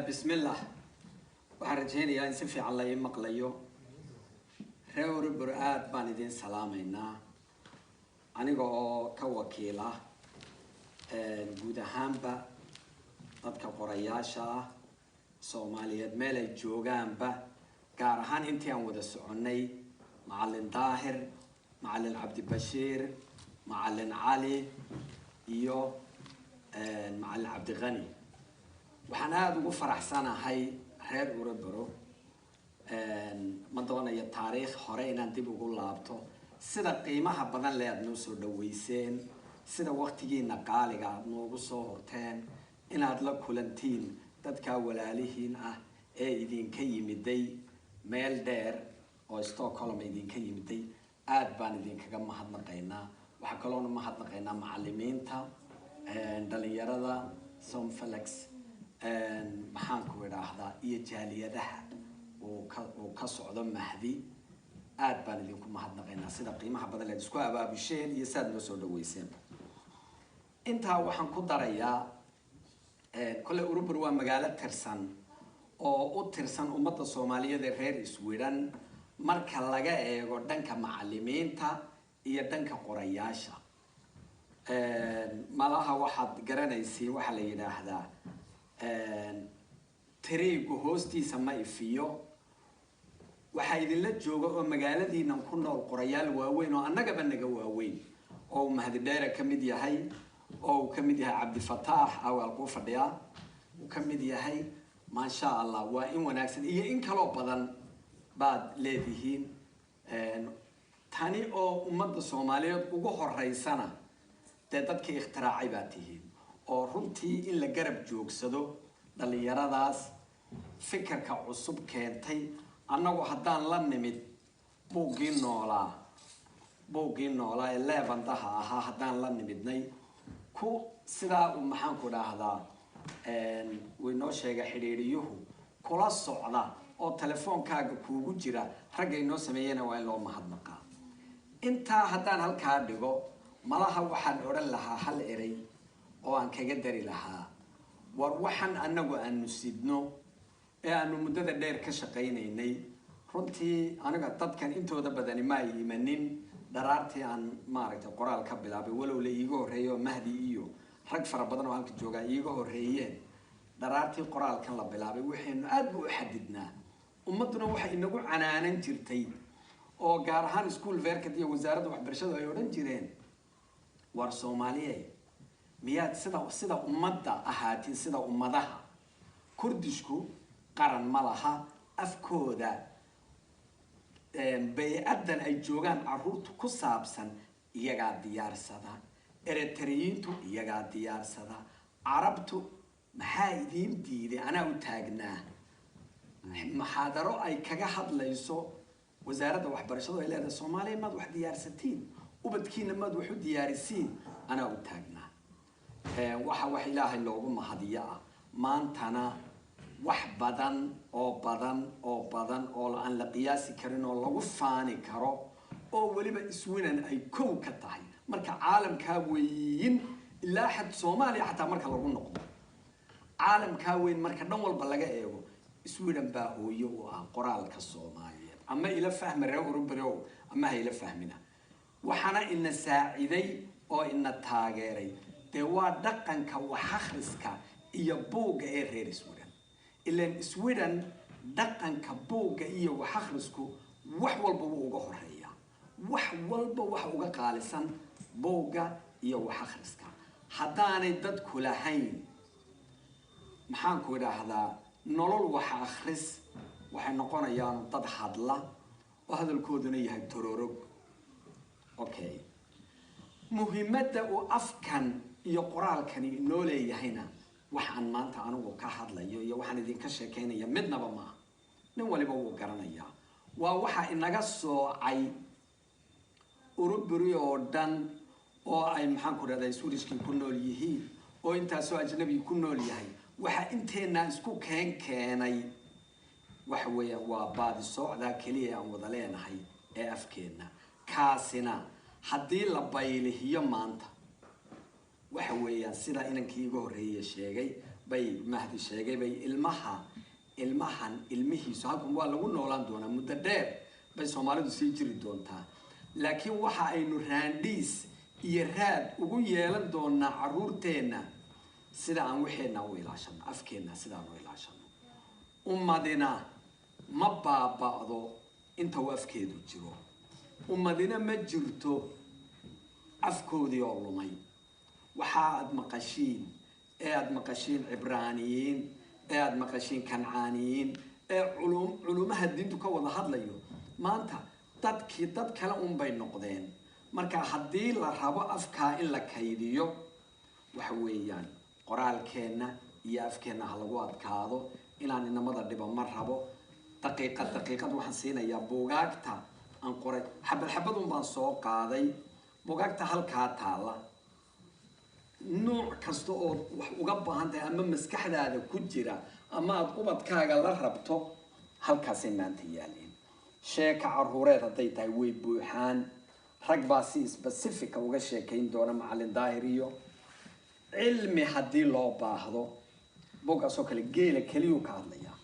Bismillah, waxaan rajaynayaa in si fiican la ii maqlayo. Reer Örebro, aada baan idiin salaamaynaa, aniga oo ka wakiila guud ahaanba dadka qorayaasha ah Soomaaliyeed meel ay joogaanba, gaar ahaan intii aan wada soconnay, Macalin Daahir, Macalin Cabdibashiir, Macalin Cali iyo Macalin Cabdiqani. Waxaan aada ugu faraxsanahay reer Örebro. Ma doonayo taariikh hore inaan dib ugu laabto. Sida qiimaha badan le aada noo soo dhaweyseen, sida waktigiina qaaliga aada noogu soo horteen inaad la kulantiin dadkaa walaalihiin ah ee idinka yimiday meel dheer oo Stockholm idinka yimiday, aada baan idinkaga mahadnaqaynaa. Waxaa kaloona mahadnaqaynaa macalimiinta, dhalinyarada Somflex, maxaan ku idhaahdaa, iyo jaaliyadaha uu ka socdo Mahdi. Aada baan idinku mahadnaqaynaa sida qiimaha badan leed isku abaabusheen iyo siaad noo soo dhaweyseenba. Intaa waxaan ku darayaa, kolley Örebro waa magaalo tirsan oo u tirsan ummadda Soomaaliyeed ee reer Sweden marka laga eego dhanka macalimiinta iyo dhanka qorayaasha. Malaha waxaad garanaysiin waxaa la yidhaahdaa "Tiriigu hoostiisa ma ifiyo." Waxaa idinla jooga oo magaaladiinan ku nool qorayaal waaweyn oo annagaba naga waaweyn, oo uu Mahdi Dheere ka mid yahay, oo uu ka mid yahay Cabdifataax awaal kuu fadhiyaa uu ka mid yahay. Maasha Allah, waa in wanaagsan iyo in kaloo badan baad leedihiin. Tani oo ummadda Soomaaliyeed ugu horeysana dee dadkii ikhtiraacay baa tihiin, oo runtii in la garab joogsado dhalinyaradaas fikirka cusub keentay. Annagu haddaan la nimid buuggii noolaa, buuggii noolaa ee leebandaha ahaa haddaan la nimidnay ku sidaa uu, maxaan ku dhahdaa, uu inoo sheegay xidhiidhiyuhu kula socda oo telefoonkaaga kuugu jira, ragga inoo sameeyena waa in loo mahadnaqaa. Intaa haddaan halkaa dhigo, malaha waxaan odhan lahaa hal erey oo aan kaga dari lahaa. War waxaan annagu aanu sidno ee aanu muddada dheer ka shaqaynaynay, runtii aniga dadkan intooda badani ma ay imanin dharaartii aan maaragtay qoraal ka bilaabay, walow la iiga horreeyay oo Mahdi iyo rag fara badan oo halka joogaa iiga horreeyeen. Dharaartii qoraalkan la bilaabay waxaynu aad bu u xadidnaa, ummadduna waxay inagu canaanan jirtay, oo gaar ahaan Skolverket iyo wasaaradda waxbarashadu ay odhan jireen: "War Soomaaliye, miyaad sida ummadda ahaatiin, sida ummadaha Kurdishku qaran ma laha, afkooda bay-addan ay joogaan caruurta ku saabsan iyagaa diyaarsada, Eritreyiintu iyagaa diyaarsada, Carabtu maxaa idiin diiday?" Anaa u taagnaa muxaadaro ay kaga hadlayso wasaaradda waxbarashadu ay leedahay: "Soomaaliya, maad wax diyaarsatiin? Ubadkiina maad wax u diyaarisiin?" Anaa u taagnaa. Waxa wax Ilaahay loogu mahadiyo ah, maantana wax badan oo badan oo badan oo aan la qiyaasi karin oo lagu faani karo, oo weliba Sweden ay kow ka tahay marka caalamkaa weyn, ilaa xad Soomaaliya xataa marka lagu noqdo, caalamkaa weyn marka dhan walba laga eego, Sweden baa hooyo u ah qoraalka Soomaaliyeed. Ama ila fahma reer Örebro, ama ha ila fahmina. Waxaana ina saaciday oo ina taageeray dee waa dhaqanka wax akhriska iyo buugga ee reer Sweden. Ilan Sweden dhaqanka buugga iyo wax akhrisku wax walba wuu uga horeeyaa, wax walba waxa uga qaalisan buugga iyo wax akhriska. Haddaanay dadku lahayn, maxaan ku idhaahdaa, nolol wax akhris, waxay noqonayaan dad hadla oo hadalkooduna yahay tororog. Okay, muhiimadda uu afkan iyo qoraalkani inoo leeyahayna waxaan maanta anigu ka hadlayo iyo waxaan idinka sheekeynaya midnaba maaha. Nin waliba wuu garanayaa. Waa waxa inaga soocay Örebro oo dhan oo ay, maxaan ku dhahday, Swedishkii ku nool yihiin oo intaasoo ajnabi ku nool yahay. Waxa inteenaa isku keenay waxa weeyaan waa baadi soocdaa keliya aan wada leenahay ee afkeenna. Kaasina haddii la baylihiyo maanta, waxa weeyaan sida inankii iga horreeye sheegay, Bay Mahdi sheegay bay ilmaha ilmahan ilmihiisu halkan waa lagu noolaan doonaa, muddo dheer bay Soomaalidu sii jiri doontaa, laakiin waxa aynu raandhiis iyo raad ugu yeelan doonaa caruurteenna sida aan waxeenna u ilaashano, afkeenna sidaan u ilaashano. Ummadina ma baaba'do inta uu afkeedu jiro. Ummadina ma jirto afkoodii oo lumay. Waxa aad maqashiin ee aada maqashiin Cibraaniyiin ee aada maqashiin Kancaaniyiin ee culum culumaha diintu ka wada hadlayo, maanta dadkii dad kale unbay noqdeen. Marka haddii la rabo afkaa in la kaydiyo, waxa weeyaan qoraalkeenna iyo afkeenna ha lagu adkaado. Inaan inamada dhibo ma rabo. Daqiiqad daqiiqad waxaan siinayaa buugaagta aan qoray. Xabad xabadun baan soo qaaday buugaagta halkaa taalla. Nuuc kasta oo wax uga baahan tahay ama maskaxdaada ku jira ama aada ubadkaaga la rabto, halkaasay maanta yaaleen. Sheeka caruureed hadday tahay, way buuxaan. Rag baa si specifica uga sheekayn doona, Macalin Daahir. Iyo cilmi haddii loo baahdo, buuggaasoo kale geela keliyuu ka hadlayaa.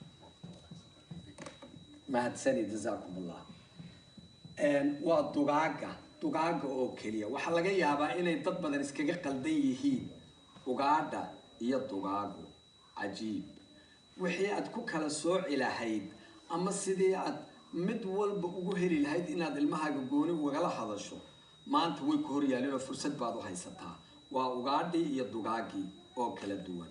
Mahadsani, jazaakum Allah. Waa dugaaga, dugaaga oo keliya. Waxaa laga yaabaa inay dad badan iskaga qaldan yihiin ugaadha iyo dugaagu. Cajiib, wixii aad ku kala sooci lahayd ama sidii aad mid walba ugu heli lahayd inaad ilmahaaga gooni ugala hadasho, maanta way ku hor yaalin oo fursad baad u haysataa. Waa ugaadhii iyo dugaagii oo kala duwan.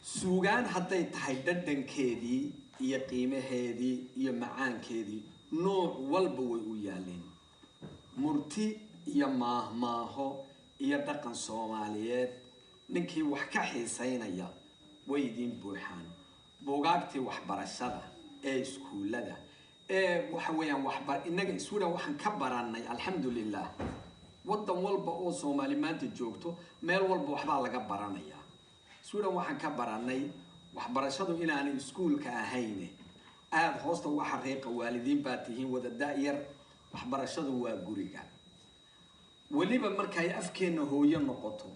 Suugaan hadday tahay, dhadhankeedii iyo qiimaheedii iyo macaankeedii nooc walba way u yaaleen. Murti iyo maahmaaho iyo dhaqan Soomaaliyeed ninkii wax ka xiisaynaya, way idiin buuxaan. Buugaagtii waxbarashada ee iskuullada ee waxa weeyaan waxbar innaga Sweden waxaan ka baranay, alxamdulilah, waddan walba oo Soomaali maanta joogto meel walba waxbaa laga baranayaa. Sweden waxaan ka baranay waxbarashadu inaanay iskuulka ahayn. Aada hoosta uga xariiqa, waalidiin baa tihiin wada da-yar, waxbarashadu waa guriga. Weliba markay afkeenna hooyo noqoto,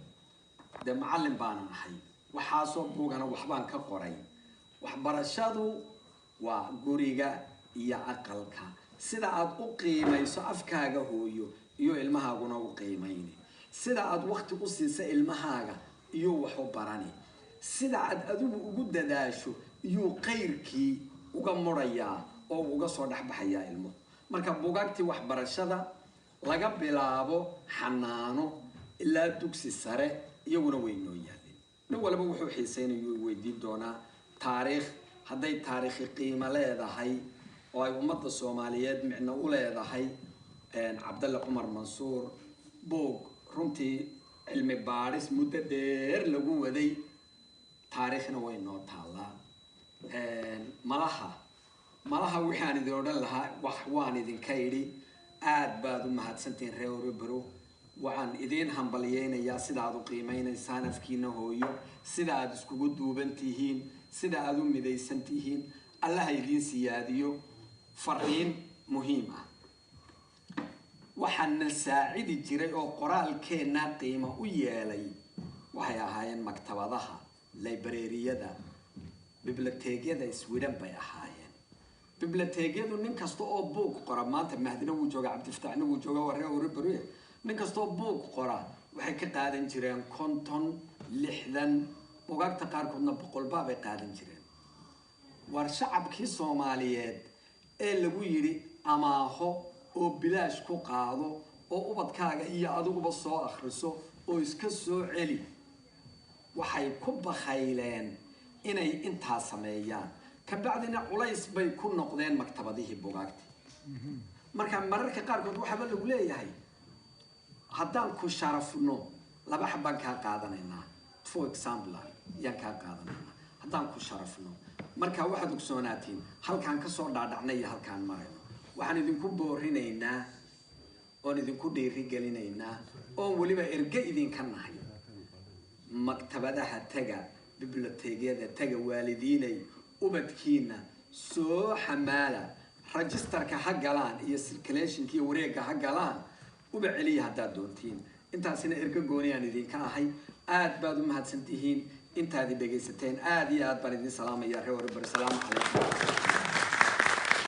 dee macallin baanan ahay, waxaasoo buugana waxbaan ka qoray. Waxbarashadu waa guriga iyo aqalka. Sida aad u qiimayso afkaaga hooyo iyo ilmahaaguna u qiimayni, sida aad wakti u siisa ilmahaaga iyo wax u barani, sida aad adigu ugu dadaasho iyuu qayrkii uga murayaa oo uga soo dhexbaxayaa ilmo. Marka bugaagtii waxbarashada laga bilaabo xanaano ilaa dugsi sare iyaguna way noo yaaleen. Nin walba wuxuu xiiseynayuu weydiin doonaa. Taariikh hadday taariikhi qiimo leedahay oo ay ummadda Soomaaliyeed micno u leedahay, Cabdalle Cumar Mansuur, buug runtii cilmi baadhis muddo dheer lagu waday, taariikhna way noo taallaa. Malaha waxaan idin odhan lahaa wax waan idinka idhi. Aad baad u mahadsantihiin, reer Örebro. Waxaan idiin hambalyeynayaa sida aad u qiimeynaysaan afkiina hooyo, sida aad iskugu duuban tihiin, sida aad u midaysan tihiin. Allaha idiin siyaadiyo. Fariin muhiim ah: waxaana saacidi jiray oo qoraalkeenna qiimo u yeelay waxay ahaayeen maktabadaha, librariyada, biblioteegyada Sweden bay ahaayeen. Biblioteegyadu nin kasta oo buug qora maanta, Mahdina wuu jooga, Cabdifataaxna wuu jooga, waa reer Örebro, nin kasta oo buug qora waxay ka qaadan jireen 50, 60, bugaagta qaarkoodna 100 bay qaadan jireen. War shacabkii Soomaaliyeed ee lagu yidhi amaaho oo bilaash ku qaado oo ubadkaaga iyo adiguba soo akhriso oo iska soo celi, waxay ku bakhayleen inay intaa sameeyaan. Kabacdina culays bay ku noqdeen maktabadihii bugaagti. Marka mararka qaarkood waxaaba lagu leeyahay, haddaan ku sharafno laba xabaan kaa qaadanaynaa, for example yaan kaa qaadanaynaa haddaan ku sharafno. Marka waxaad ogsoonaatiin halkaan kasoo dhaadhacnay iyo halkaan marayno. Waxaan idinku boorinaynaa oon idinku dhiirigelinaynaa oon weliba erge idinka nahay: maktabadaha taga, biblioteegyada taga. Waalidiinay, ubadkiina soo xamaala, registerka ha galaan iyo circulationka iyo wareegga ha galaan, uba celiya haddaad doontiin. Intaasina ergo gooniyaan idinka ahay. Aad baad u mahadsantihiin. Intaadi dhegaysateen, aada iyo aad baan idin salaamaya. Reer Wareberi, salaamu calaykum.